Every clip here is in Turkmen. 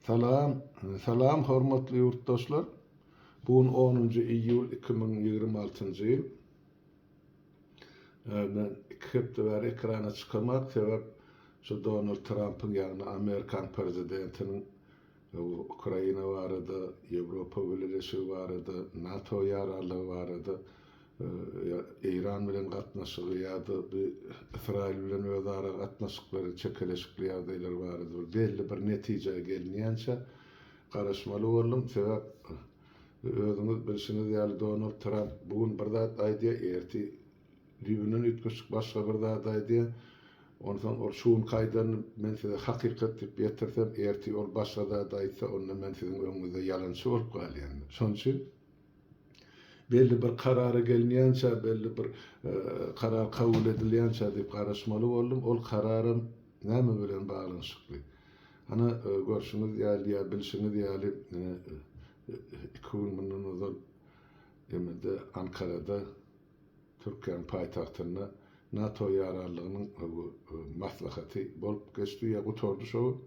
Salam, salam hormatly ýurtdaşlar. Bu gün onunjy iýul 2026-njy ýyl. Men iki hepde bäri ekrana çykamak, sebäp şu Donald Trampyň, ýagny Amerikan prezidentiniň Ukraina barada, Ýewropa Bileleşigi barada, NATO ýaranlygy barada Eýran bilen gatnaşygy ýa-da bu Ysraýyl bilen özara gatnaşyklary, çekeleşikli ýagdaýlar barada bir belli bir netijä gelinýänçä garaşmaly boldum. Sebäp özüňiz bilşiňiz ýaly Donald Tramp bu gün bir zat aýdýar, ertir düýbünden üýtgeşik başga bir zat aýdýar. Onsoň ol şu günki aýdanyny men size hakykat diýip ýetirsem, ertir ol başga zat aýtsa, onda men siziň öňüňizde ýalançy bolup galýan. Şonuň üçin Belli bir karara gelinýänçä, belli bir karar kabul edilýänçä diýip garaşmaly boldum. Ol kararam näme bilen baglanyşykly? Ana, görşüňiz ýaly ýa bilşiňiz ýaly, iki gün mundan ozal emede Ankarada Türkiýäniň paýtagtynda NATO ýaranlygynyň maslahaty bolup geçdi ýa gutardy şo gün.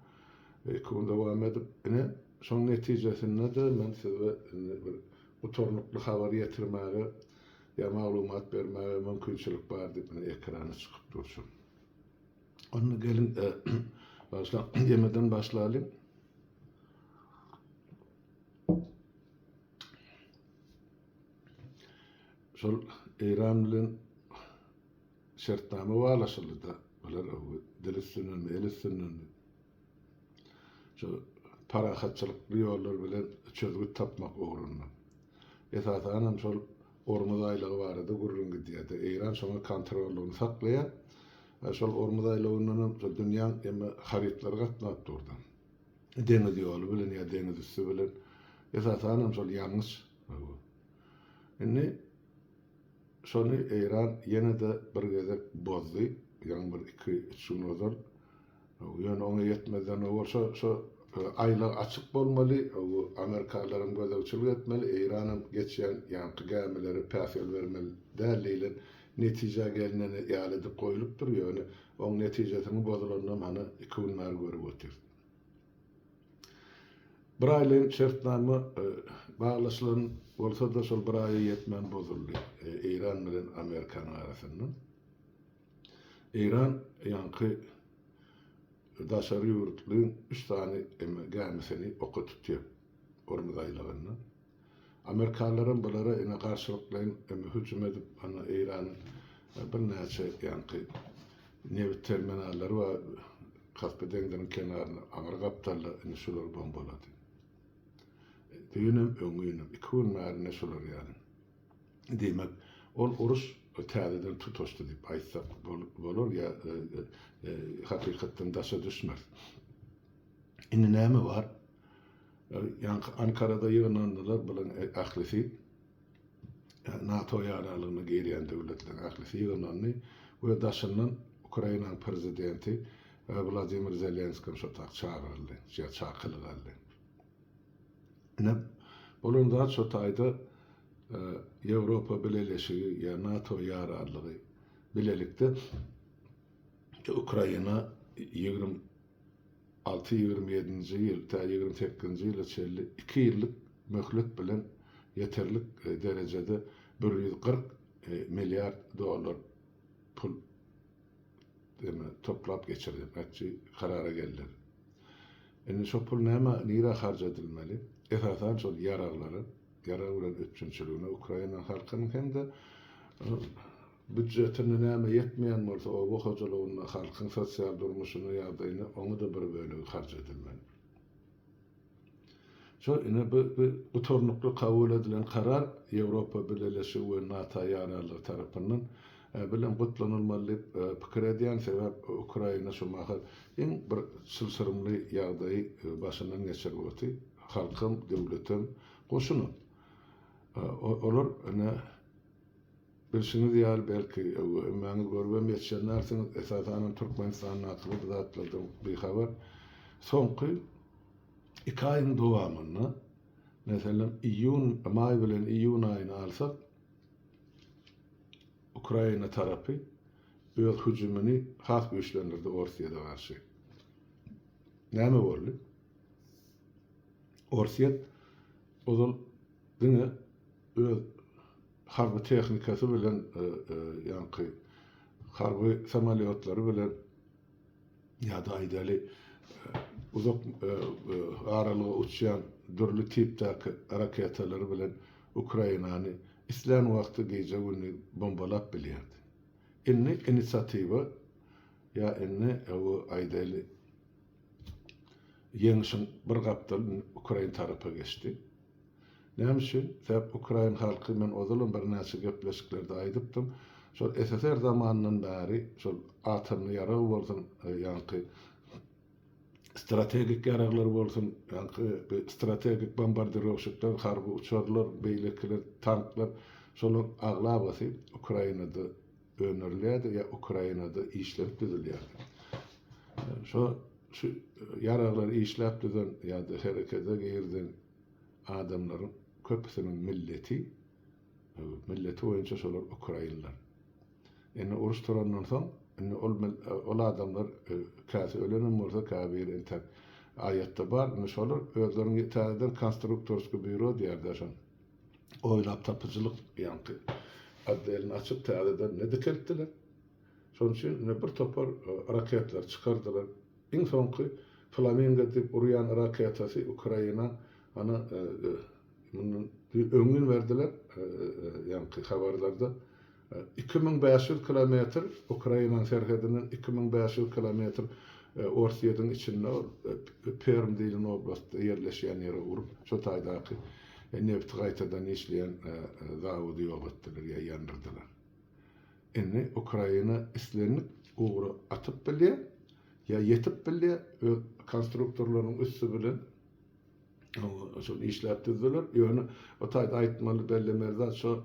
Iki gün dowam edip, ine, şoň netijesinde-de men size indi bir gutarnykly habar ýetirmäge ýa maglumat bermäge mümkinçilik bar diýip ine ekrana çykyp durşum. Onda geliň, bagyşlaň, ýemeden başlalyň. Şol Eýran bilen şertnama baglaşyldy-da, bular dil üstündenmi, el üstündenmi, şu parahatçylykly ýollar bilen çözgüt tapmak ugrunda. Esasanam şol Ormuz aýlagy barada gürrüň gidýär-de. Eýran şoňa kontrollygyny saklaýar. Şol Ormuz aýlagyndanam şol dünýäň emme harytlary gatnap dur-da. Deňiz ýoly bilen ýa deňiz üsti bilen. Esasanam şol ýangyç. Indi şony Eýran ýene-de bir gezek bozdy, ýaňy bir iki-üç gün ozal. Ýöne oňa ýetmezden owal şo şo aýlag açyk bolmaly, amerikanlaram gözegçilik etmeli, Eýranam geçýän ýaňky gämilere päsgel bermeli däl diýlen netijä gelnen ýaly edip goýlupdyr, ýöne oň netijesiniň bozulanynam hany iki gün bäri görüp otyrys. Bir aýlaýyn şertnama baglaşylan bolsa-da, şol bir aýa ýetmän bozuldy Eýran bilen Amerikanyň arasynda. Eýran ýaňky daşary ýurtlyň üç sany gämisini oka tutýar Ormuz aýlagynda. Amerikanlaram bulara ine garşylyklaýyn eme hüjüm edip, ana Eýranyň birnäçe ýaňky nebit terminallary bar Kaspi deňziniň kenarynda, aňry gapdalda indi şulary bombalady. Düýnem, öňňinem, iki gün bäri ine şular ýaly. Diýmek, ol uruş täzeden tutaşdy diýip aýtsak bolar ýa hakykatdan daşa düşmeris. Indi näme bar? Ýaňky Ankarada ýygnandylar bulaň ählisi. NATO ýaranlygyna girýän döwletleriň ählisi ýygnandy we daşyndan Ukrainanyň prezidenti Wladimir Zelenskem şo tak çagyryldy, ýa çakylyk aldy. Ine, bolan zat şo taýda Ýewropa Bileleşigi ýa NATO ýaranlygy bilelikde Ukraina 20 6 27-nji ýyl tä 28-nji ýyla çenli iki ýyllyk möhlet bilen ýeterlik derejede 140 milliard dollar pul eme toplap geçirmekçi karara geldiler. Indi şo pul nämä nirä harç edilmeli? Esasan şol ýaraglara, ýarag bilen üpjünçiligine Ukraina halkynyň hem-de Býudjetinde näme ýetmeýän bolsa oba hojalygynda, halkyň sosial durmuşyna, ýagdaýyna oňa-da bir bölegi harç edilmeli. Şo ine bu bu gutarnykly kabul edilen karar Ýewropa Bileleşigi we NATO ýaranlygy tarapyndan bilen gutlanylmaly diýip pikir edýän, sebäp Ukraina şu mahal iň bir çylşyrymly ýagdaýy başyndan geçirip otyr, halkam, döwletem, goşunam. Olar ine Bilşiňiz ýaly, belki, hemmäňiz görübem ýetişenlersiňiz, esasanam Türkmenistandakylar bu zatlardan bihabar. Soňky iki aýyň dowamynda, meselem, iýun, maý bilen iýun aýyny alsak, Ukraina tarapy öz hüjümini has güýçlendirdi Orsýete garşy. Näme boldy? Orsýet ozal diňe öz harby tehnikasy bilen ýaňky harby samolýotlary bilen ýa-da aýdaly uzak aralyga uçýan dürli tipdäki raketalary bilen Ukrainany islän wagty gije-gündiz bombalap bilýärdi. Indi inisiatiwa ýa indi aýdaly ýeňşiň bir gapdaly ukrain tarapa geçdi. Näme üçin? Sebäp ukrain halky men ozalam birnäçe gepleşiklerde aýdypdym, şol SSR zamanyndan bäri şol atomly ýarag bolsun, ýaňky strategik ýaraglar bolsun, ýaňky strategik bombardirowşikler, harby uçarlar, beýlekiler, tanklar, şolaryň aglabasy Ukrainada öndürilýärdi ýa Ukrainada işlenip düzülýärdi. Şo şu ýaraglary işläp düzen ýa-da herekete girizen adamlaryň köpüsiniň milleti, milleti boýunça şolar ukrainler. Indi uruş turandan soň, indi ol ol adamlar käsi ölenem bolsa, käbiri entek aýatda bar. Indi şolar özleriniň täzeden konstruktorskiý býuro diýýärler şony. Oýlap tapyjylyk ýaňky otdelini açyp täzeden ne dikeltdiler. Şonuň üçin indi bir topar raketler çykardylar. Iň soňky Flamingo diýip urýan raketasy Ukraina ana mundan öňňin berdiler ýaňky habarlarda. 2500 kilometr Ukrainanyň serhedinden 2500 kilometr Orsýetiň içinde ol Perm diýlen oblastda ýerleşýän ýere urup, şo taýdaky nebti gaýtadan işleýän zawody ýok etdiler ýa ýandyrdylar. Indi Ukraina islendik ugra atyp bilýär, ýa ýetip bilýär, öz konstruktorlarynyň üsti bilen şony işläp düzdüler. Ýöne o taýda aýtmaly, bellemeli zat şo,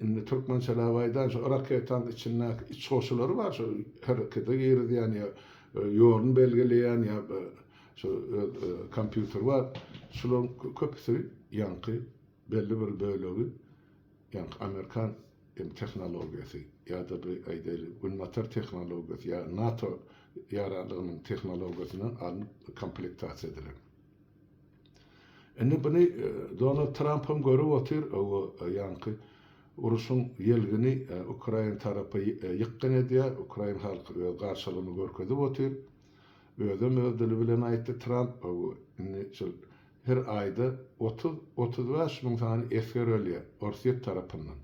indi türkmençeläp aýdan, şo raketanyň içindäki iç goşulary bar, şo herekete girizýän ýa ýoluny belgileýän ýa şo öz kompýuteri bar. Şularyň köpüsi ýaňky belli bir bölegi ýaňky amerikan tehnologiýasy ýa-da bir aýdaýly günbatar tehnologiýasy ýa NATO ýaranlygynyň tehnologiýasyndan alnyp komplektasiýa edilen. Indi buny Donald Tramp hem görüp otyr, o ýaňky uruşyň ýelgini ukrain tarapa ýykgyn edýär, ukrain halky öz garşylygyny görkezip otyr. Özem öz dili bilen aýtdy Tramp, indi şol her aýda 30, 35 müň sany esger ölýär Orsýet tarapyndan.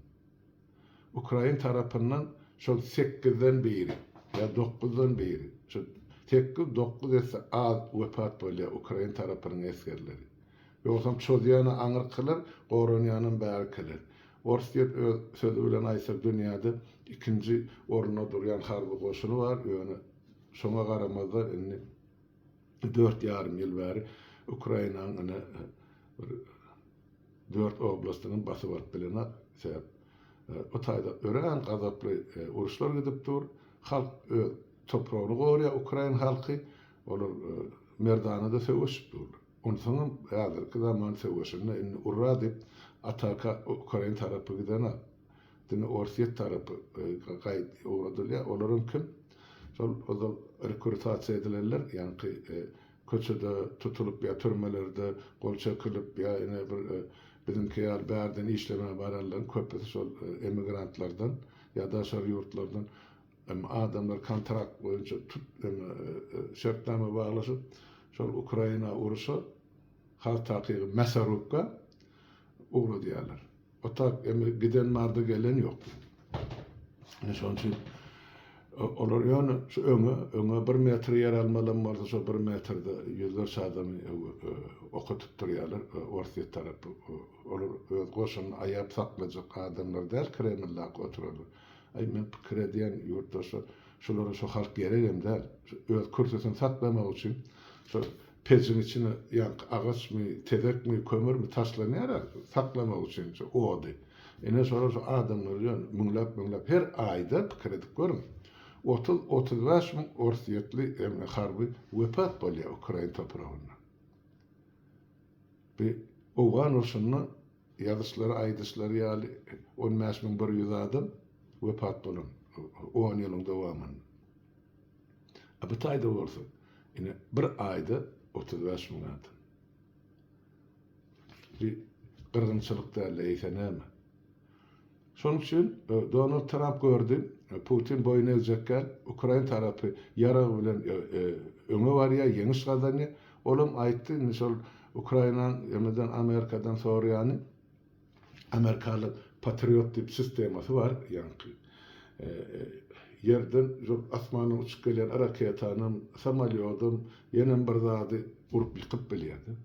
Ukrain tarapyndan şol sekizden biri ýa dokuzdan biri, şol sekiz, dokuz esse az wepat bolýar ukrain tarapynyň esgerleri. Ýogsam çozýan-a aňyrkylar, goranýanam bärkiler. Orsýet öz sözi bilen aýtsak dünýäde ikinji orunda durýan harby goşuny bar, ýöne şoňa garamazdan indi dört ýarym ýyl bäri Ukrainanyň ine bir dört oblastyny basyp alyp bilenok. Sebäp o taýda örän gazaply uruşlar gidip dur. Halk öz topragyny goraýar, ukrain halky. Olar merdana-da söweşip durlar. Onsoňam häzirki zaman söweşinde indi urra diýip ataka ukrain tarapy gidenok. Diňe orsýet tarapy gaýt ugradylýar. Olaram kim? Şol ozal rekrutasiýa edilenler, ýaňky köçede tutulyp ýa türmelerde gol çekilip ýa ine bir biziňki ýaly bärden işlemäge baranlaryň köpüsi şol emigrantlardan ýa daşary ýurtlardan adamlar kontrakt boýunça tut şertnama baglaşyp şol Ukraina uruşa has takygy Mäsarubka ugradýarlar. O tak emi giden barda gelen ýok. Ine şonuň üçin olar ýöne şu öňe, öňe bir metr ýer almalam bolsa şo bir metrde ýüzlerçe adamy oka tutdurýarlar Orsýet tarapy. Olar öz goşunyny aýap saklajak adamlar däl Kremldäki oturanlar. Aý men pikir edýän ýurtdaşlar şulara şo halk geregem däl. Öz kürsüsini saklamak üçin şo Pejiň içine ýaňky agaçmy, tezekmi, kömürmi taşlanýar-a, saklamak üçin şu ody. Ine, şolar şu adamlary ýöne müňläp-müňläp her aýda, pikir edip görüň, 30, 35 müň orsýetli emme harby wepat bolýar ukrain topragynda. Bu owgan urşunda ýazyşlary, aýdyşlary ýaly on bäş müň bir ýüz adam wepat bolan on ýylyň dowamynda. A bu taýda bolsa, ine, bir aýda 35 müň adam. Bir gyrgynçylyk däl-de, eýse näme? Şonuň üçin Donald Tramp gördi, Putin boýun egjekkä, ukrain tarapy ýarag bilen öňe barýar, ýeňiş gazanýar. Olam aýtdy, indi şol Ukrainaň emeden Amerikadan soraýany, Amerikaly Patriot diýip sistemasy bar, ýaňky ýerden şol asmandan uçup gelýän raketanam, samolýodam, ýenem bir zady urup ýykyp bilýär-de.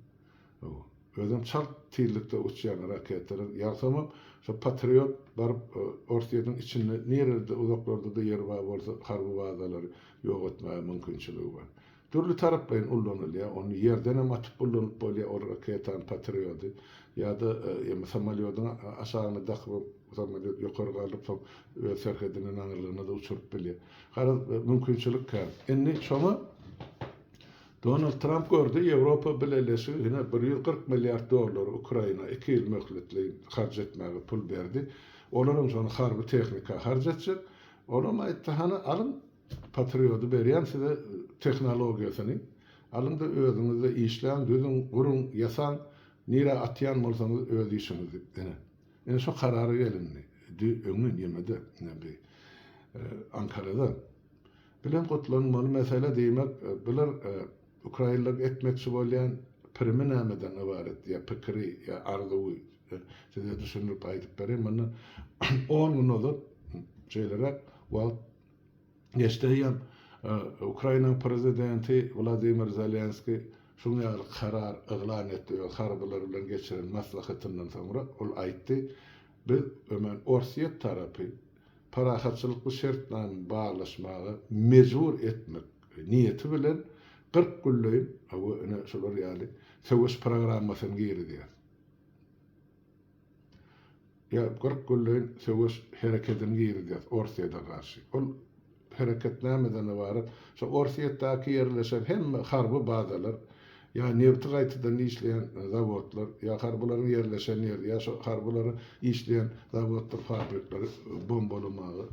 Özem çalt tizlikde uçýan raketalar. Ýagsamam şo Patriot baryp Orsýetiň içinde nirede uzaklarda-da ýeri bar bolsa harby bazalary ýok etmäge mümkinçiligi bar. Dürli taraplaýyn ullanylýar. Ony ýerdenem atyp ullanyp bolýar ol raketany Patriody ýa-da ýa samolýodyň aşagyna dakyp samolýot ýokary galdyryp soň öz serhedinden aňyrlygyna-da uçuryp bilýär. Garaz mümkinçilik kän. Indi şoňa Donald Tramp gördi, Ýewropa Bileleşigi ine 140 milliard dollary Ukraina iki ýyl möhletleýin harç etmäge pul berdi. Olaram şony harby tehnika harç etjek. Olam aýtdy, hany alyň Patriody berýän size tehnologiýasyny. Alyň-da özüňiz-de işläň, düzüň, guruň, ýasaň, nirä atýan bolsaňyz öz işiňiz diýip. Ine. Ine şo karara gelindi. Dü öňňin ýemede, ine bi Ankarada. Bilen gutlanmaly mesele diýmek, bular ukrainler etmekçi bolýan primi nämeden ybarat ýa pikiri ýa arzuwy size düşündirip aýdyp bereýin. Mundan on gün ozal şeýleräk wagt geçdi eýýäm Ukrainanyň prezidenti Wladimir Zelenskiý şuň ýaly karar yglan etdi öz harbylary bilen geçiren maslahatyndan soňra ol aýtdy, Biz ömen Orsýet tarapy parahatçylykly şertnama baglaşmaga mejbur etmek niýeti bilen 40 günleýin, hawa, ine, şular ýaly söweş programmasyny girizýär. Ýa 40 günleýin söweş herekedini girizýär Orsýete garşy. Ol Hereket nämeden ybarat? Şo Orsýetdäki ýerleşen hemme harby bazalar, ýa nebti gaýtadan işleýän zawodlar, ýa harbylaryň ýerleşen ýeri, ýa şo harbylary işleýän zawoddyr fabrikleri bombalamaga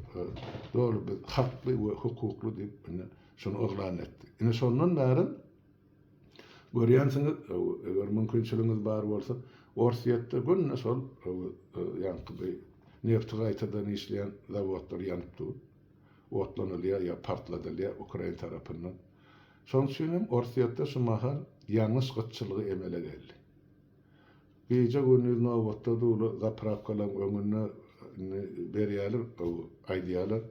doly biz hakly we hukukly diýip ine şuny yglan etdi. Ine şondan bäri görýänsiňiz, eger mümkinçiligiňiz bar bolsa, Orsýetde günde şol ýaňky bir nebti gaýtadan işleýän zawodlar ýanyp dur. Otlanylýar ýa partladylýar ukrain tarapyndan. Şonuň üçin hem Orsýetde şu mahal ýangyç gytçylygy emele geldi. Gije-gündiz nobatda durlar, zaprawkalaryň öňünde indi berýärler, aýdýarlar.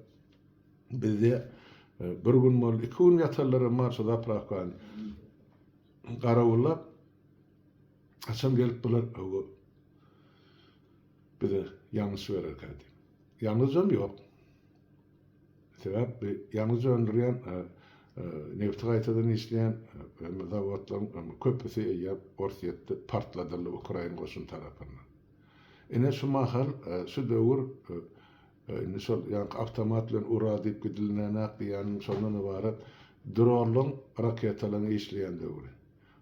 Bizde bir gün boldy, iki gün ýatanlar hem bar şu zaprawkany garawullap. Haçan gelip bular bize ýangyç bererkä diýip. Ýangyjam ýok. Sebäp ýangyç öndürýän, nebti gaýtadan işleýän zawodlaryň köpüsi eýýäm Orsýetde partladyldy ukrain goşuny tarapyndan. Ine şu mahal, şu döwür indi şol ýaňky awtomat bilen ura diýip gidilinänak diýýänim şondan ybarat dronlaryň, raketalaryň işleýän döwri.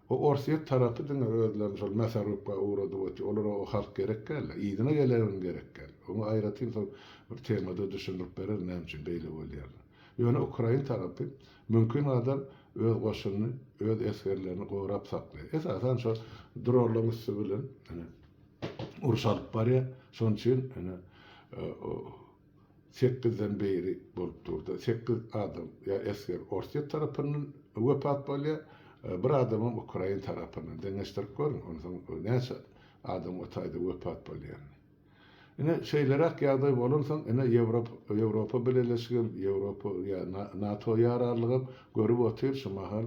O Orsýet tarapy diňe özlerini şol mäsarubka ugradyp otyr. Olara o halk gerek däl-de, yzyna gelenem gerek däl. Oňa aýratyn soň bir temada düşündirip bererin näme üçin beýle bolýanyny. Ýöne ukrain tarapy mümkin gadar öz goşunyny, öz esgerlerini gorap saklaýar. Esasan şo dronlaryň üsti bilen ine uruş alyp barýar. Şonuň üçin ine Sekizden biri bolup durdy. Sekiz adam ýa esger Orsýet tarapyndan wepat bolýar, bir adamam ukrain tarapyndan. Deňeşdirip görüň, onsoň näçe adam o taýda wepat bolýanyny. Ine, şeýleräk ýagdaý bolansoň, ine, Ýewropa, Ýewropa Bileleşigem, Ýewropa ýa NATO ýararlygam görüp otyr şu mahal.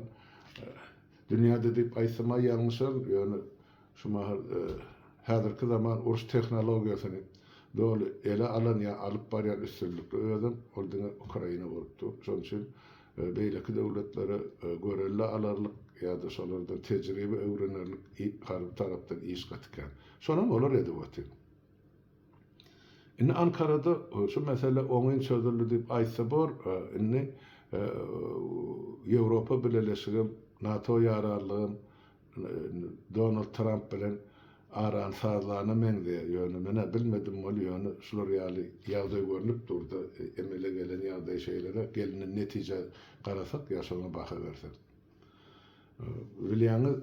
Dünýäde diýip aýtsam-a ýalňyşaryn, ýöne Şu mahal häzirki zaman uruş tehnologiýasyny doly ele alan ýa alyp barýan üstünlikli özem ol diňe Ukraina bolup dur. Şonuň üçin beýleki döwletlere görelde alarlyk ýa-da şolardan tejribe öwrenerlik harby tarapdan iş gaty kän. Şonam olar edip otyr. Indi Ankarada şu mesele oňyn çözüldi diýip aýtsa bor, indi Ýewropa Bileleşigem, NATO ýararlygam Donald Tramp bilen arany sazlana meňzeýär, ýöne men-ä bilmedim weli, ýöne şular ýaly ýagdaý görnüp dur-da, emele gelen ýagdaý şeýleräk, gelinen netijä garasak ýa şoňa baha bersek. Bilýäňiz,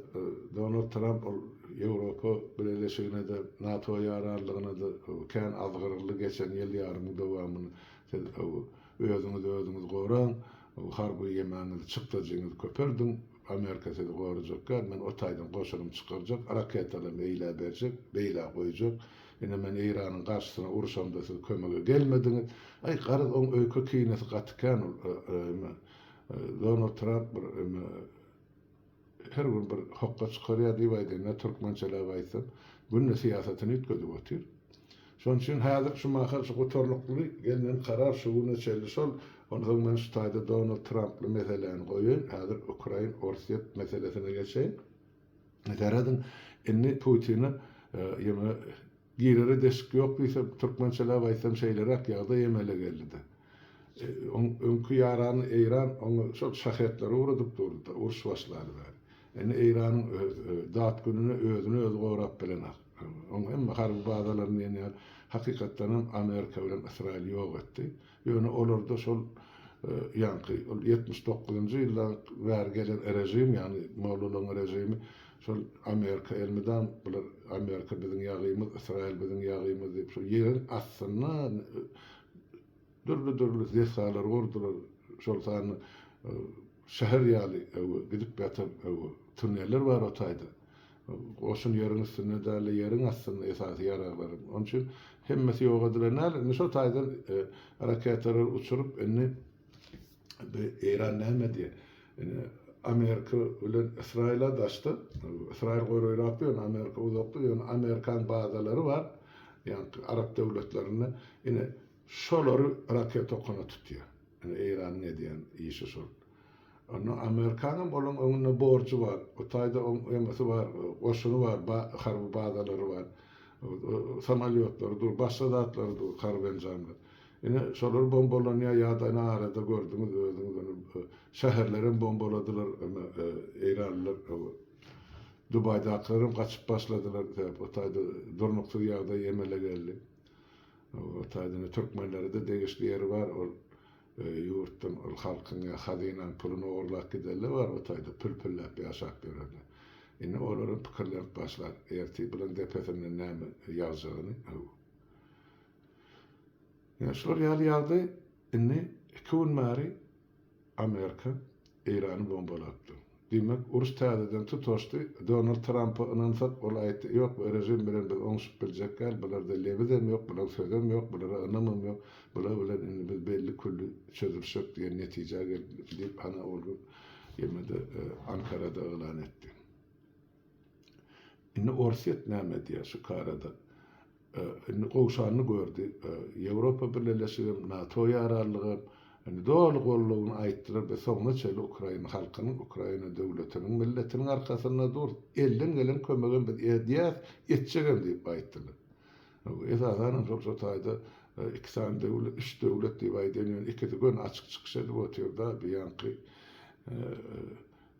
Donald Tramp ol. Ýewropa Bileleşigine-de, NATO ýaranlygyna-da kän azgyryldy geçen ýyl ýarymyň dowamynda. Siz özüňizi özüňiz goraň, harby ýemäňizi, çykdajyňyzy köpeldiň, Amerika sizi gorajak däl, men o taýdan goşunym çykarjak, raketalam eýlä berjek, beýlä goýjak. Ine men Eýranyň garşysyna urşamda siz kömege gelmediňiz. Aý, garaz, oň öýke-kinesi gaty kän ol Donald Tramp bir her gün bir hokga çykarýar diýip aýdaýyn-da, türkmençeläp aýtsam, günde syýasatyny üýtgedip otyr. Şonuň üçin häzir şu mahal şu gutarnykly gelnen karar şu güne çenli şol. Onsoň men şu taýda Donald Tramply meseläni goýaýyn, häzir Ukrain-Orsýet meselesine geçeýin. Serediň, indi Putine ýene Girere deşik ýok diýsem, türkmençeläp aýtsam şeýleräk ýagdaý emele geldi-de. Oň öňki ýarany Eýran oňa şol şahetleri ugradyp durdy-da, uruş başlaly bäri. Indi Eýranyň dat gününe özüni özi gorap bilenok. Oň hemme harby bazalaryny diýen ýaly hakykatdanam Amerika bilen Ysraýyl ýok etdi. Ýöne olarda şol ýaňky ol 79-njy ýyldan bäri gelen režim, ýagny mollalaryň režimi şol Amerika elmydam bular Amerika biziň ýagymyz, Ysraýyl biziň ýagymyz diýip şol ýeriň astynda dürli-dürli desgalar gurdular. Şol sanda şäher ýaly gidip ýatan tunneller bar o taýda. Goşun ýeriň üstünde däl-de, ýeriň astynda esasy ýaraglaryň. Onuň üçin hemmesi ýok edilen däl. Indi şo taýdan raketalary uçuryp, indi bu Eýran näme edýär? Indi Amerika bilen Ysraýyla daşda. Ysraýyl golaýrakda, ýöne Amerika uzakda. Ýöne Amerikan bazalary bar, ýaňky arap döwletlerinde. Ine, şolary raketa okuna tutýar. Ine, Eýranyň edýän işi şol. Onda Amerikanyňam olaň öňünde borjy bar. O taýda oň emesi bar, goşuny bar, harby bazalary bar. Samolýotlary dur, başga zatlary dur, harby enjamlar. Ine, şolar bombalanýar ýa-da ine arada gördüňiz özüňiz ony şäherlerem bombaladylar ine eýranlylar. Dubaýdakylaram gaçyp başladylar, sebäp o taýda durnuksyz ýagdaý emele geldi. O taýda ine türkmenlere-de degişli ýeri bar, ol Ýurtdan ol halkyň ýa hazynaň puluny ogurlap gidenler bar o taýda pül-pülläp ýaşap ýörenler. Indi olaram pikirlenip başlar, ertir bulaň depesinden näme ýagjagyny. Ýa şular ýaly ýagdaý indi iki gün bäri Amerika Eýrany bombalapdyr. Diýmek, uruş täzeden tutaşdy. Donald Trampa ynansak, ol aýtdy, Ýok, bu režim bilen biz oňşup biljek däl, bularda lebizem ýok, bulaň sözem ýok, bulara ynamam ýok, bular bilen indi biz belli-külli çözülşek diýen netijä geldik diýip, hana ol gün ýene-de Ankarada yglan etdi. Indi Orsýet näme edýär şu karada? Indi gowşanyny gördi. Ýewropa Bileleşigem, NATO ýaranlygam indi doly goldawyny aýtdylar. Biz soňuna çenli ukrain halkynyň, Ukraina döwletiniň, milletiniň arkasynda durus. Elden gelen kömegem biz edýäs, etjegem diýip aýtdylar. Esasanam şol şo taýda iki sany döwlet, üç döwlet diýip aýdaýyn, ýöne ikisi göni açyk çykyş edip otyr-da, bu ýaňky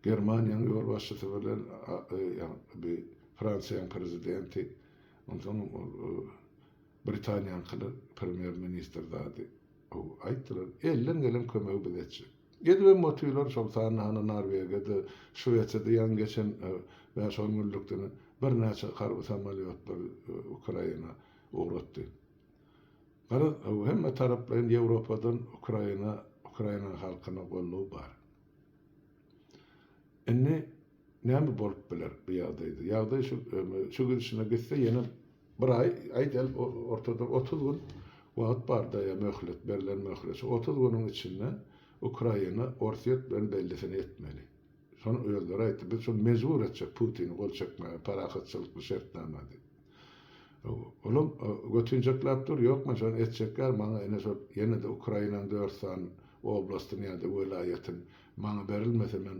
Germaniýanyň ýolbaşçysy bilen ýaňky Fransiýanyň prezidenti Onsoň ol Britaniýaňkylar premýer-ministr zady aýtdylar, elden gelen kömegi biz etjek. Edibem otyrlar, şol sanda hany Norwegiýada, Şwesiýada ýaňy geçen bäş-on günlükde birnäçe harby samolýotlary Ukraina ugratdy. Garaz, hemme taraplaýyn Ýewropadan Ukraina, Ukrainanyň halkyna goldaw bar. Indi näme bolup biler bu ýagdaýda? Ýagdaý şu şu gidişine gitse ýene bir aý, aýdaly ortada 30 gün wagt bar-da ýa möhlet, berlen möhlet. Şu 30 günüň içinde Ukraina Orsýet bilen bellisini etmeli. Şony özleri aýtdy. Biz şony mejbur etjek Putini gol çekmäge parahatçylykly şertnama diýip. Olam götinjekläp dur, ýok men şony etjek däl, maňa ine şol ýene-de Ukrainanyň dört sany oblastyny ýa-da welaýatyny maňa berilmese men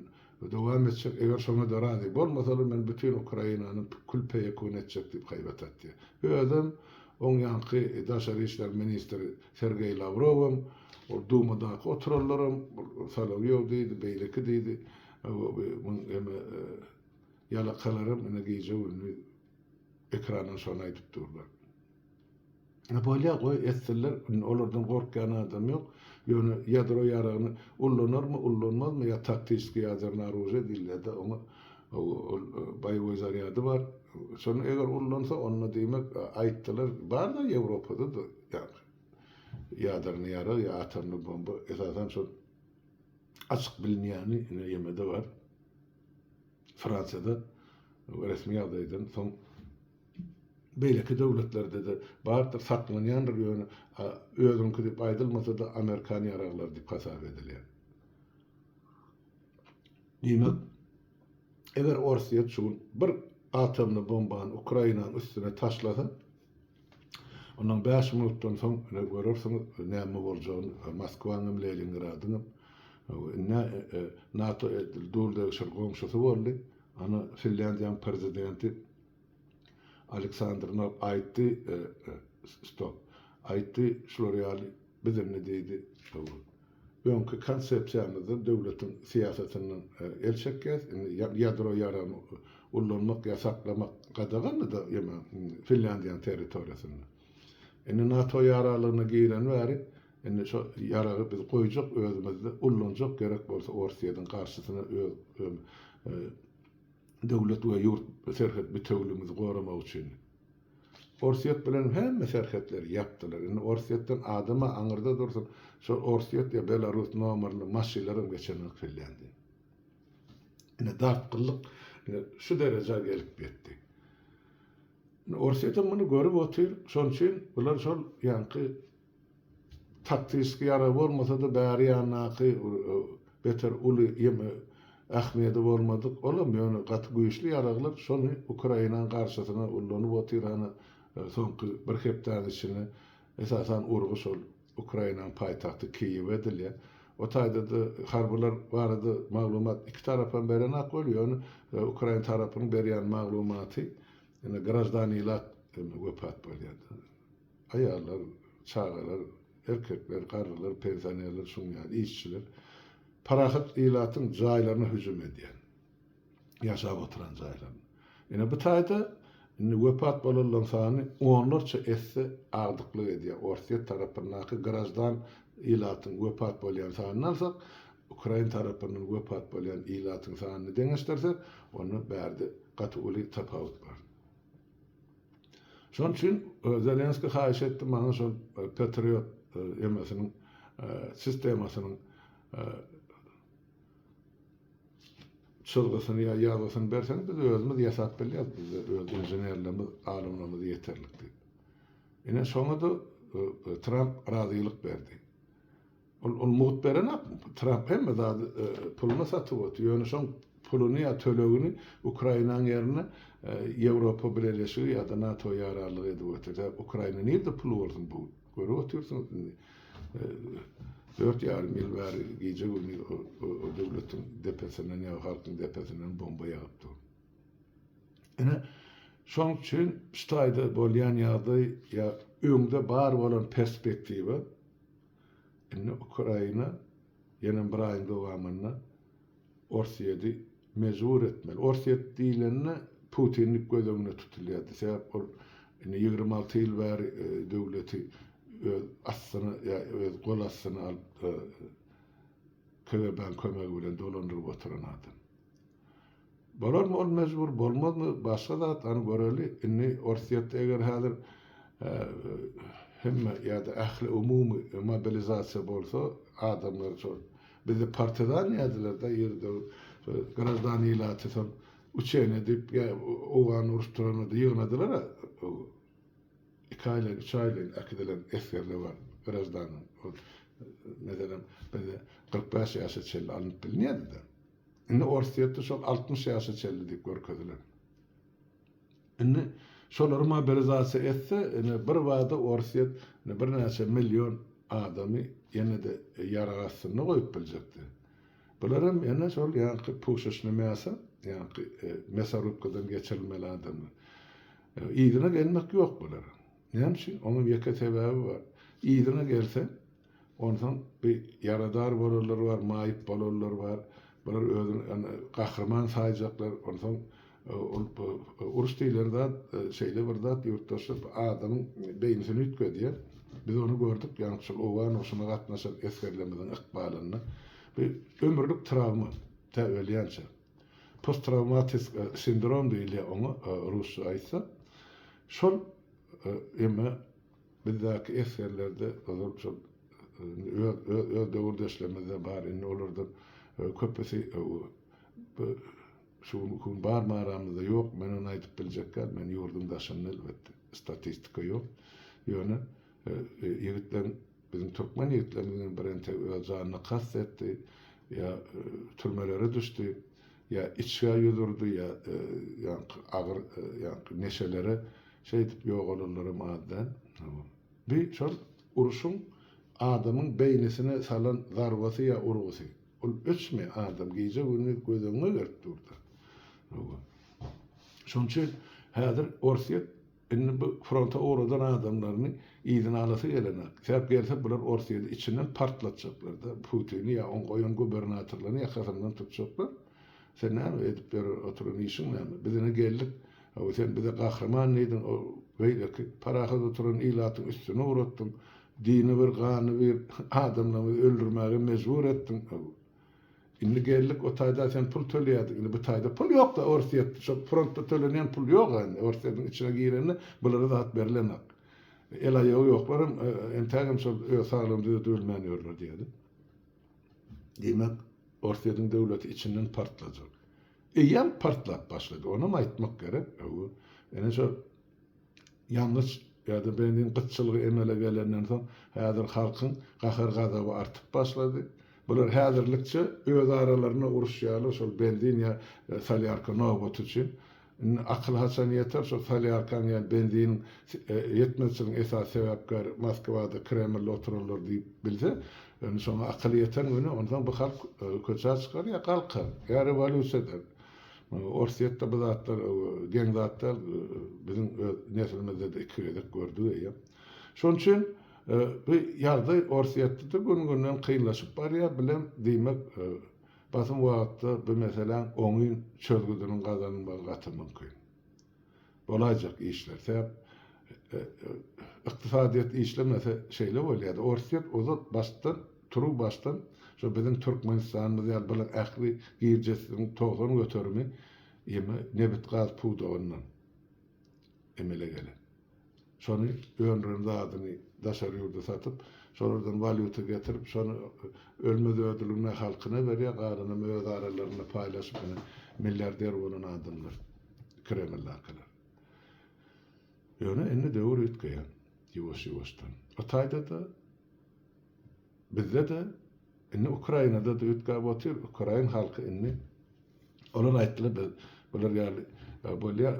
dowam etjek, eger şoňa-da razy bolmasalar men bütin Ukrainany kül-peýekun etjek diýip haýbat atýar. Özem oň ýaňky daşary işler ministri Sergeý Lawrowam, ol Dumadaky oturanlaram Solowýow diýdi, beýleki diýdi, muň eme ýalakalaram ine gije-gündiz ekrandan şony aýdyp durlar. E bolýa goý etsinler, indi olardan gorkýan adam ýok. Ýöne ýadro ýaragyny ullanarmy, ullanmazmy ýa taktiçki ýadernoý oružie diýilýär-de oňa ol. Boýewoý zarýady bar. Şony eger ullansa, onda diýmek, aýtdylar, bar-da Ýewropada-da ýaňky ýadrnyý ýarag ýa atomnyý bomba, esasan şol açyk bilinýäni ine ýemede bar. Fransiýada resmi ýagdaýdan soň beýleki döwletlerde-de bardyr, saklanýandyr, ýöne özüňki diýip aýdylmasa-da amerikan ýaraglary diýip hasap edilýär. Diýmek, eger Orsýet şu gün bir atomly bombany Ukrainanyň üstüne taşlasa, ondan bäş minutdan soň ine görersiňiz näme boljagyny Moskwaň hem Leningradyň hem. Indi NATO edil duldegşir goňşusy boldy. Ana Finlýandiýanyň prezidenti Aleksandr Nop aýtdy, stop, aýtdy şular ýaly biz indi diýdi, öňki konsepsiýamyzdan döwletiň syýasatyndan el çekýäs, indi ýadro ýaragyny ullanmak ýa saklamak gadagandy-da ýa Finlýandiýanyň territoriýasynda. Indi NATO ýaralygyna gireni bäri indi şo ýaragy biz goýjak özümizde ullanjak gerek bolsa Orsýetiň garşysyna öz döwlet we ýurt serhet bitewüligimizi goramak üçin. Orsýet bilen hemme serhetleri ýapdylar. Indi Orsýetden adam-a aňyrda dursun, şol Orsýet ýa Belarus nomerli maşynlaram geçenok Finlýandiýa. Ine dartgynlyk ine şu derejä gelip ýetdi. Indi Orsýetem muny görüp otyr, şonuň üçin bular şol ýaňky Taktiski ýarag bolmasa-da bäri ýandaky beter uly ýeme ähmiýedi bolmadyk, olam ýöne gaty güýçli ýaraglar şony Ukrainanyň garşysyna ullanyp otyr hany soňky bir hepdäniň içinde esasan urgy şol Ukrainanyň paýtagty Kiýewe edilýär. O taýda-da harbylar barada maglumat iki tarapam berenak ol ýöne ukrain tarapynyň berýän maglumaty ine graždan ilat wepat bolýar. Aýallar, çagalar, erkekler, garrylar, pensionerler, şunuň ýaly işçiler parahat ilatyň jaýlaryna hüjüm edýär. Ýaşap oturan jaýlaryna. Ine bu taýda indi wepat bolanlaryň sany onlarça esse agdyklyk edýär. Orsýet tarapyndaky graždan ilatyň wepat bolýan sanyny alsak, ukrain tarapyndan wepat bolýan ilatyň sanyny deňeşdirsek, onda bärde gaty uly tapawut bar. Şonuň üçin Zelenskiý haýyş etdi maňa şol Patriot emesiniň sistemasynyň çyzgysyny ýa ýazgysyny berseň biz özümiz ýasap bilýäris bizde öz inženerlerimiz alymlarymyz ýeterlik diýip. Ine şoňa-da Tramp razylyk berdi. Ol ol mugt berenok. Tramp hemme zady puluna satyp otyr. Ýöne şoň puluny ýa tölegini Ukrainanyň ýerine Ýewropa Bileleşigi ýa-da NATO ýararlyk edip otyr. Sebäp Ukraina nirde puly bolsun bu gün? Görüp otyrsyňyz indi. Dört ýarym ýyl bäri gije-gündiz o döwletiň depesinden ýa halkyň depesinden bomba ýagyp dur. Ine, şoň üçin şu taýda bolýan ýagdaý ýa öňde bar bolan perspektiwa Indi Ukraina ýene bir aýyň dowamynda Orsýeti mejbur etmeli. Orsýet diýlende Putinlik göz öňünde tutulýardy. Sebäp ol indi 26 ýyl bäri döwleti öz astyna ýa öz gol astyna alyp KGB-niň kömegi bilen dolandyryp oturan adam. Bolarmy ol mejbur, bolmazmy, başga zat, hany göreli. Indi Orsýetde eger häzir hemme ýa-da ähli umumy mobilizasiýa bolsa, adamlar şol bizi partizan diýerdiler-de, ýerde graždan ilaty soň uçeniýe diýip ýa Owgan uruş turanda ýygnadylar-a, iki aýlaýyn, üç aýlaýyn äkidilen esgerler bar, graždan. Meselem, bizde 45 ýaşa çenli alnyp bilinýärdi-de. Indi Orsýetde şol 60 ýaşa çenli diýip görkezilen. Indi şolary mobilizasiýa etse, ine bir bada Orsýet ine birnäçe million adamy ýene-de ýarag astynda goýup biljekdi. Bular hem ýene şol ýaňky puşeçnyý mýaso, ýaňky mesorubkadan geçirilmeli adamlar. Yzyna gelmek ýok bulara. Näme üçin? Onuň ýeke sebäbi bar. Yzyna gelse, Onsoň bi ýaradar bolanlar bar, maýyp bolanlar bar. Bular özüni gahryman saýjaklar. Onsoň ol uruş diýlen zat şeýle bir zat ýurtdaşlar, bu adamyň beýnisini üýtgedýär. Biz ony gördük, ýagny şol owgan urşuna gatnaşan esgerlerimiziň ykbalynda. Bu ömürlik trawma, tä ölýänçä. Posttrawmatik sindrom diýilýär oňa rusça aýtsak. Şol eme bizdäki esgerlerde ozal şol öz öz öz döwürdeşlerimizde bar indi olardan köpüsi şu günki gün barmy aramyzda ýok men ony aýdyp biljek däl men ýurduň daşynda elbetde statistika ýok ýöne ýigitleriň biziň türkmen ýigitlerimiziň birentegi öz janyna kast etdi ýa türmelere düşdi ýa içgä ýüz urdy ýa ýaňky agyr ýaňky neşelere şeýdip ýogalanlaram az däl. Bi şol urşuň adamyň beýnisine salan zarbasy ýa urgusy. Ol öçmeýär adam gije-gündiz göz öňüňe gelip dur-da. Şonuň üçin häzir Orsýet Indi bu fronta ugradan adamlaryny yzyna alasy gelenok. Sebäp gelse bular Orsýeti içinden partlatjaklar-da, Putini ýa oň goýan gubernatorlaryny ýakasyndan tutjaklar. Sen näme edip ýör oturan işiň näme? Biz ine geldik, hawa sen bize gahryman diýdiň, o beýleki parahat oturan ilatyň üstüne ugratdyň, dini bir, gany bir adamlarymyzy öldürmäge mejbur etdiň. Indi geldik o taýda sen pul töleýärdiň indi bu taýda pul ýokda Orsýetde şo frontda tölenýän pul ýok indi Orsýetiň içine girende bulara zat berilenok. El aýagy ýoklaram entägem şol öz saglygyny düzedibilmän ýörler diýýärdi. Diýmek Orsýetiň döwleti içinden partlajak. Eýýäm partlap başlady onam aýtmak gerek. Ine şo Ýangyç ýa-da benzin gytçylygy emele gelenden soň, häzir halkyň gahar-gazaby artyp başlady. Bular häzirlikçe öz aralarynda uruşýarlar şol benzin ýa solýarka nobaty üçin. Indi akyl haçan ýeter şol solýarkaň ýa benziniň ýetmezçiligiň esasy sebäpkäri Moskwada, Kremlde oturanlar diýip bilse, indi şoňa akyl ýeten güni onsoň bu halk köçä çykar ýa galkar, ýa rewolýusiýa eder. Orsýetde bu zatlar geň zat däl, biziň öz neslimizde-de iki gezek gördük eýýäm. Şonuň üçin bu ýagdaý Orsýetde-de gün-günden kynlaşyp barýar, bilem, diýmek, basym wagtda bu meseläň oňyn çözgüdiniň gazanylmagy gaty mümkin. Bolaýjak işler. Sebäp ykdysadyýet işlemese şeýle bolýar-da. Orsýet ozal başdan, turuw başdan şo biziň Türkmenistanymyz ýaly bular ähli girjesiniň 90 göterimi ýeme nebit-gaz pudagyndan emele gelen. Şony öndüren zadyny daşary ýurda satyp, şolardan walýuta getirip, şony ölmez-ödüligine halkyna berýär, galanam öz aralarynda paýlaşyp ine milliarder bolan adamlar Kremldakylar. Ýöne indi döwür üýtgeýär ýuwaş-ýuwaşdan. O taýda-da bizde-de indi Ukrainada-da üýtgäp otyr. Ukrain halky indi Olar aýtdylar biz bular ýaly bolýar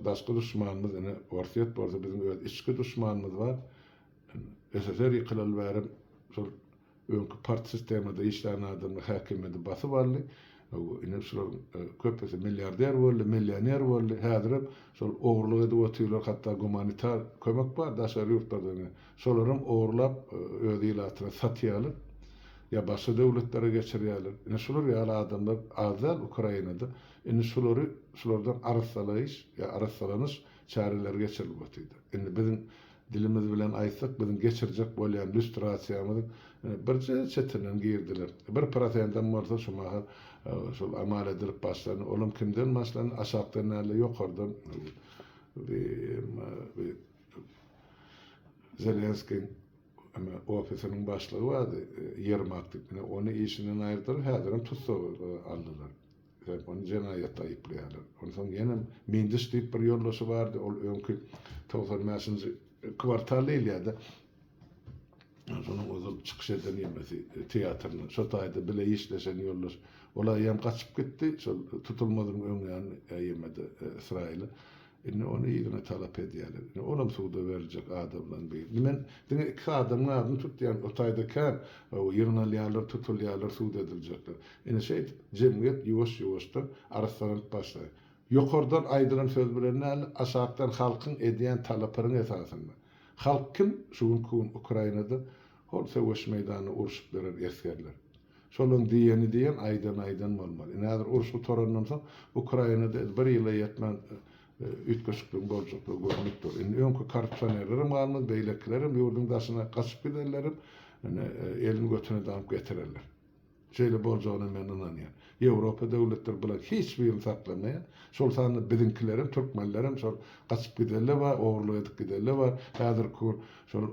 daşky duşmanymyz ine Orsýet bolsa biziň öz içki duşmanymyz bar. SSR ýykylaly bärem şol öňki part sistemada işlän adamlar häkimiýeti basyp aldy. Ine şularyň köpüsi milliarder boldy, millioner boldy. Häzirem şol ogurlyk edip otyrlar, hatda gumanitar kömek bar daşary ýurtlardan. Şolaram ogurlap öz ilatyna satýarlar. Ýa başga döwletlere geçirýärler. Ine şular ýaly adamlar az däl Ukrainada. Indi şulary şulardan arassalaýyş ýa arassalanyş çäreleri geçirilip otyrdy. Indi biziň dilimiz bilen aýtsak biziň geçirjek bolýan lýustrasiýamyzyň birje çetinden girdiler. Bir prosendem bolsa şu mahal şol amal edilip başlandy. Olam kimden başlandy? Aşakdan dälde ýokardan bi Zelenskiň ofisiniň başlygy bardy, Ýermak diýip, ine, ony işinden aýyrdylar, häzirem tussag aldylar. Sebäp ony jenaýatda aýyplaýarlar. Onsoň ýenem Mindiş diýip bir ýoldaşy bardy, ol öňki 95-nji kwartal diýilýär-de, şonuň ozal çykyş eden ýemesi teatrynda, şo taýda bile işleşen ýoldaş. Ol eýýäm gaçyp gitdi, şol tutulmazynyň öň ýany ýemede Ysraýyla. Indi ony yzyna talap edýärler. Indi olam suda beriljek adamlaryň biri. Indi men diňe iki adamyň adyny tutýan, o taýda kän ýygnalýarlar, tutulýarlar, sud ediljekler. Ine şeýdip jemgyýet ýuwaş-ýuwaşdan arassalanyp başlaýar. Ýokardan aýdylan söz bilen däl-de, aşakdan halkyň edýän talapyryň esasynda. Halk kim? Şu günki gün Ukrainada hol söweş meýdanynda urşup ýören esgerler. Şolaň diýeni diýen, aýdany aýdan bolmaly. Indi häzir uruş gutarandan soň Ukrainada bir ýyla ýetmän üýtgeşikligiň boljaklygy görnüp dur. Indi öňki korrupsionerlerem galmaz, beýlekilerem ýurduň daşyna gaçyp giderlerem, ine, elini götüne daňyp getirerler. Şeýle boljagyna men ynanýan. Ýewropa döwletleri bular hiç birini saklamaýar. Şol sanda biziňkilerem, türkmenlerem şol gaçyp gidenler bar, ogurlyk edip gidenler bar. Häzirki gün şol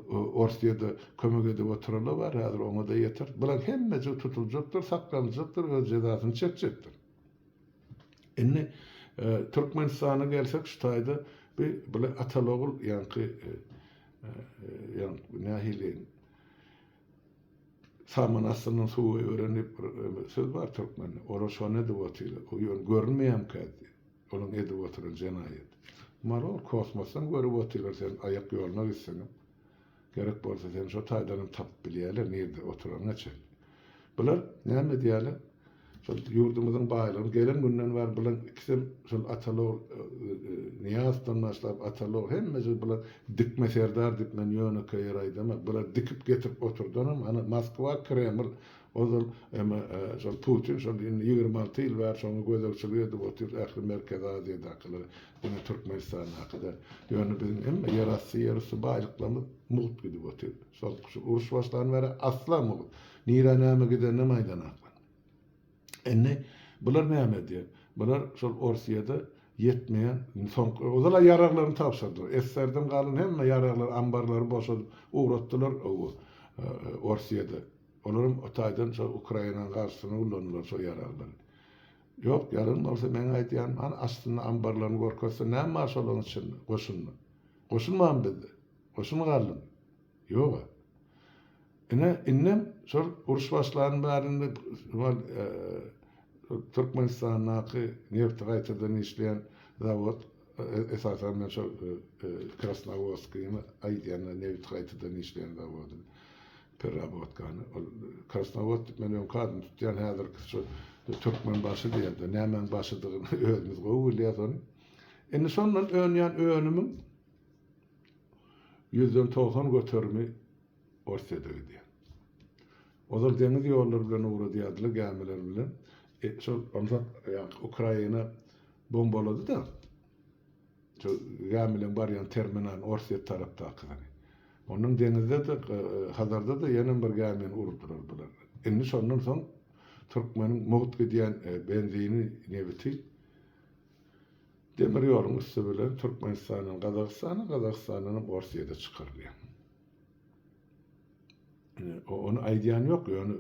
Orsýede kömek edip oturanlar bar, häzir oňa-da ýeter. Bular hemmejigi tutuljakdyr, saklanyljakdyr, öz jezasyny çekjekdir. Indi Türkmenistana gelsek şu taýda bi bular ataly-ogul ýaňky ýaňky nähili Saman astyndan suw goýberen diýip bir söz bar türkmende. Olar şony edip otyrlar. O ýöne görünmeýämkä diýip. Olaň edip oturan jenaýaty. Maly ol kosmosdan görüp otyrlar sen aýak ýoluna gitseňem. Gerek bolsa seni şo taýdanam tapyp bilýärler nirde oturanyňa çenli. Bular näme edýärler? Şol ýurdumyzyň baýlygyny gelen günden bäri bulaň ikisem şol Atalog Nyýazowdan başlap Atalog hemmejigi bular dikme serdar diýip men ýönekeý ýer aýdamak bular dikip getirip oturdanam hany Moskwa Kreml ozal eme şol Putin şol indi 26 ýyl bäri şoňa gözegçilik edip otyr ähli Merkezi Aziýadakylara diňe Türkmenistandaky däl ýöne biziň hemme ýerasty ýerüsti baýlyklarymyz mugt gidip otyr şol şu uruş başlan bäri asla mugt nirä näme gideninem aýdanaklar. Indi bular näme edýär? Bular şol Orsýede ýetmeýän soňky ozal-a ýaraglaryny tabşyrdylar. SSR-den galan hemme ýaraglary, ambarlary boşadyp ugratdylar Orsýede. Olaram o taýdan şol Ukrainanyň garşysyna ullandylar şol ýaraglary. Ýok, ýalan bolsa meň aýdýanym hany aslynda ambarlaryny görkezse näme bar şolaryň içinde, goşunda? Goşun barmy bizde? Goşun galdymy? Ýog-a. Ine, indem şol uruş başlan bärinde şol Türkmenistandaky nebti gaýtadan işleýän zawod, esasan men şol Krasnowodskini aýdýan, nebiti gaýtadan işleýän zawody, perrabotkany. Ol Krasnowod diýip men öňki adyny tutýan, häzirkisi şol Türkmenbaşy diýýär-de, nämäň başydygyny özümiz gowy bilýäs ony. Indi şondan önýän önümiň ýüzden 90 göterimi Orsýete gidýär. Ozal deňiz ýollary bilen ugradýardylar, gämiler bilen. E, şol onsoň ýaňky Ukraina bombalady-da. Şol gämileň barýan terminalyny Orsýet tarapdakysyny. Ondan deňizde-de, Hazarda-da ýenem bir gämini urdular bular. Indi şondan soň türkmeniň mugt gidýän benzini, nebiti demir ýoluň üsti bilen Türkmenistandan Gazagystana, Gazagystandanam Orsýete çykarylýar. Ony aýdýan ýok, ýöne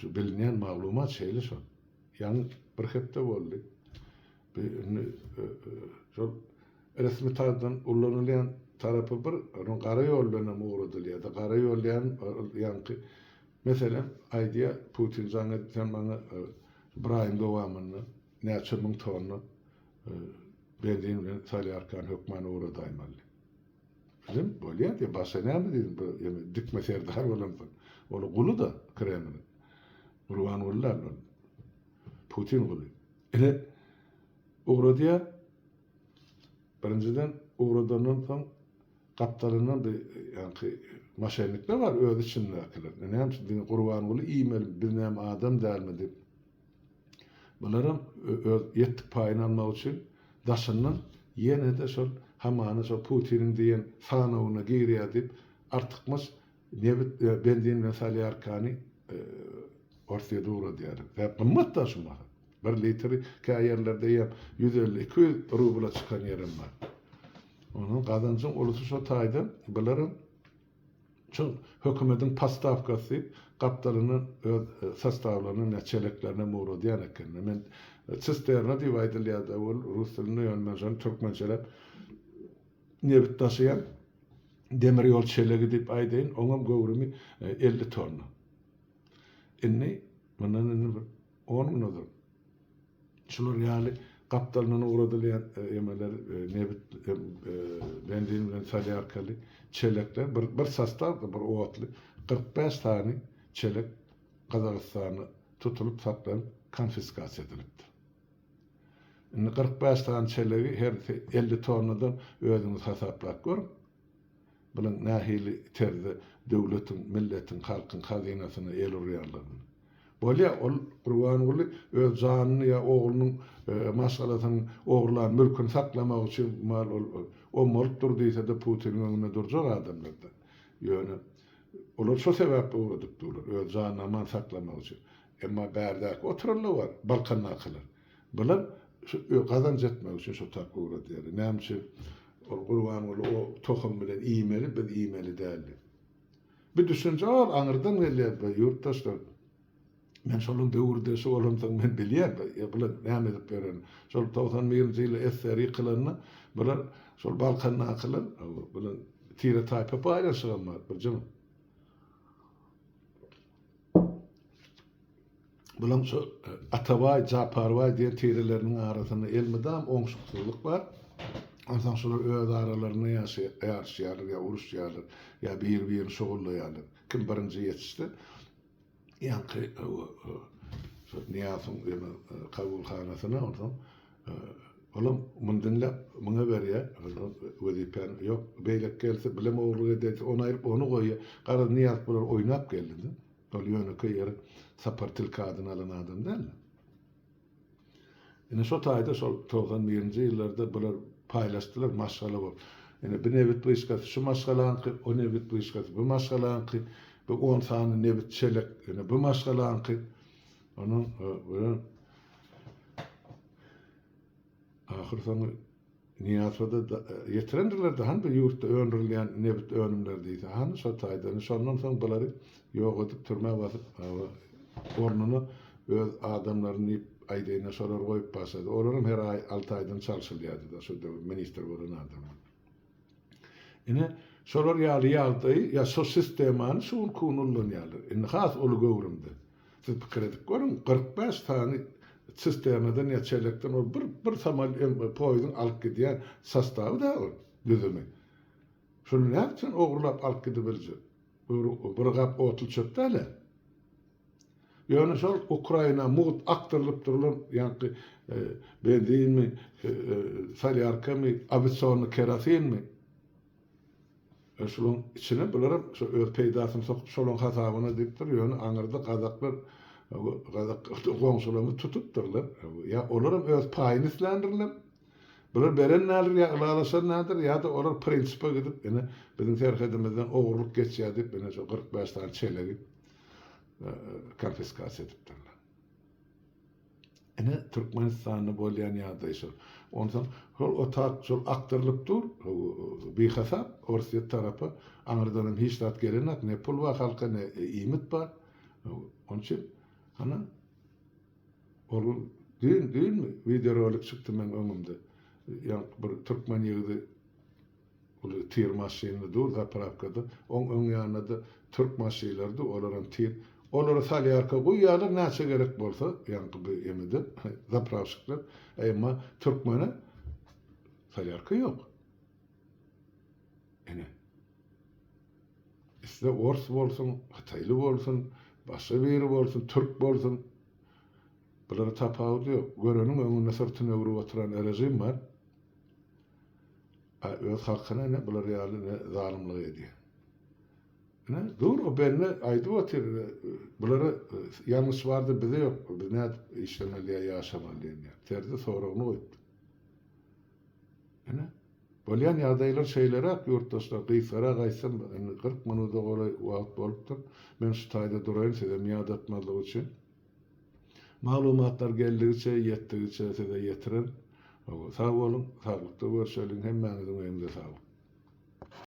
şu bilinýän maglumat şeýle şol. Ýaňy bir hepde boldy. Indi şol resmi taýdan ulanylýan tarapy bir, onuň gara ýol bilen hem ugradylýar. Gara ýol diýen ýaňky meselem aýdýar Putin jaň edip sen maňa bir aýyň dowamynda näçe müň tonna benzin bilen solýarkany hökman ugradaýmaly. Bizem bolýa diýip, başga näme diýdim, bu ýene dikme serdar bolansoň. Ol guly-da Kremliň. Gurbanguly däl ol. Putin guly. Ine, ugradýar. Birinjiden, ugradandan soň gapdalyndan bir ýaňky moşennikler bar, öz içindäkiler. Näme üçin diňe Gurbanguly iýmeli, biz näme adam dälmi diýip. Bularam öz ýetdik paýyny almak üçin daşyndan ýene-de şol hamana şol Putiniň diýen sanawyna girýär diýip artykmaç nebit benzin bilen solýarkany Orsýete ugradýarlar. Sebäp gymmat-da şu mahal. Bir litri kä ýerlerde eýýäm 150, 200 rubla çykan ýerem bar. Onuň gazanjyň ulusy şo taýda bularam Şol hökümediň postawkasy diýip, gapdalyndan öz sostawlaryny ýa çeleklerinem ugradýan ekenler. Men sisterna diýip aýdylýar-da ol rus dilinde, ýöne men şony türkmençeläp nebit daşaýan demir ýol çelegi diýip aýdaýyn, oňam göwrümi 50 tonna. Indi mundan indi bir on gün ozal Şular ýaly gapdalyndan ugradylýan emeler nebit benzin bilen solýarkaly çelekler bir bir sostaw bir otly 45 sany çelek Gazagystanda tutulyp saklanyp konfiskasiýa edilipdir. Indi 45 sany çelegi hersi 50 tonnadan özüňiz hasaplap görüň. Bunuň nähili terzde döwletiň, milletiň, halkyň hazynasyna el urýanlygyny. Bolýa, ol Gurbanguly öz janyny ýa oglunyň, maşgalasynyň ogurlan mülküni saklamak üçin mal ol ommalyp dur diýse-de Putiniň öňünde durjak adamlar-da. Ýöne olar şo sebäpli ugradyp durlar, öz janyny aman saklamak üçin. Emma bärdäki oturanlar bar, Balkandakylar. Bular şu gazanç etmek üçin şo tarp ugradýarlar. Näme üçin ol Gurbanguly o tohum bilen iýmeli, biz iýmeli däl diýip. Bu düşünje ol aňyrdan gelýär bu ýurtdaşlar. Men şolaň döwürdeşi bolansoň men bilýän bular näme edip ýörenini. Şol 91-nji ýylda SSR ýykylanda bular şol Balkandakylar bular tire-taýpa paýlaşygam bar birjigim. Bulaň şu Atabaý, Japarbaý diýen tireleriniň arasynda elmydam oňşuksyzlyk bar. Onsoň şular öz aralarynda ýaryşýarlar ýa uruşýarlar, ýa bir-birini şugullaýarlar. Kim birinji ýetişse, ýaňky şu Nyýazowyň ýene kabulhanasyna onsoň olam muny diňläp muňa berýär wezipäni. Ýok, beýleki gelse bilem ogurlyk edäýse, ony aýryp ony goýýar. Garaz, Nyýazow bular oýnap geldi-de. Ol ýönekeý ýere Sapar tilki adyny alan adam däldi. Ine şo taýda şol 91-nji ýyllarda bular paýlaşdylar maşgala bolup. Ine bu nebit wyşkasy şu maşgalaňky, o nebit wyşkasy bu maşgalaňky, bu on sany nebit çelek ine bu maşgalaňky. Onuň bilen ahyr soňy Nyýazowa-da ýetirendirler-de, hany bu ýurtda öndürilýän nebit önümleri diýse, hany şo taýda. Indi şondan soň bulary ýok edip, türmä basyp, ornuna öz adamlaryny diýip aýdaýyn-da, şolary goýup başlady. Olaram her aý, alty aýdan çalşylýardy-da, şo döwür ministr bolan adamlar. Ine, şolar ýaly ýagdaýy, ýa şo sistemany şu günki gün ullanýarlar. Indi has uly göwrümde. Siz pikir edip görüň, 45 sany sisternadan ýa çelekden ol bir bir samal poýeziň alyp gidýän sostawy da ol, düzümi. Şuny nädip sen ogurlap alyp gidibiljek? Bir, bir gap otly çöp däl-ä. Ýöne şol Ukraina mugt akdyrylyp durulan ýaňky benzinmi, solýarkamy, awiasionnyý kerosinmi? Şolaň içine bularam şo öz peýdasyny sokup şolaň hasabyna diýipdir, ýöne aňyrda gazaklar gazak goňşularymyz tutupdyrlar. Ýa olaram öz paýyny isländirler. Bular beren däldir ýa ylalaşan däldir ýa-da olar prinsipe gidip ine biziň serhedimizden ogurlyk geçýär diýip ine şo 45 sany çelegi konfiskasiýa edipdirler. Ine Türkmenistanda bolýan ýagdaý şol. Onsoň şol otag şol akdyrylyp dur, bihasap Orsýet tarapa aňyrdanam hiç zat gelenok, ne pul bar halka, ne iýmit bar. Onuň üçin hany ol gün düýn, düýnmi wideorolik çykdy meň öňümde. Ýaňky bir türkmen ýigidi Uly tir maşynly dur zaprawkada. Oň öň ýanynda-da türk maşynlary dur, olaram tir. Olary salýarka guýýarlar näçe gerek bolsa, ýaňky bu emede zaprawşikler. Emma türkmene salýarka ýok. Ine. Isle ors bolsun, hytaýly bolsun, başga biri bolsun, türk bolsun. Bulara tapawudy ýok. Göreniň öňünde syrtyny öwrüp oturan režim bar. A öz halkyna ine bular ýaly ine zalymlyk edýär. Ine dur o bende aýdyp otyr ine bulara ýalňyş bardy bize ýok biz nädip işlemeli ýa ýaşamaly diýen ýaly terzde soragyny goýupdyr. Ine bolýan ýagdaýlar şeýleräk ýurtdaşlar gysgarak aýtsam indi 40 minuda golaý wagt bolupdyr. Men şu taýda duraýyn sizem ýadatmazlyk üçin. Maglumatlar geldigiçe, ýetdigiçe size ýetirerin. Sag boluň, saglykda görşeliň, hemmäňiziň öýüňize saglyk.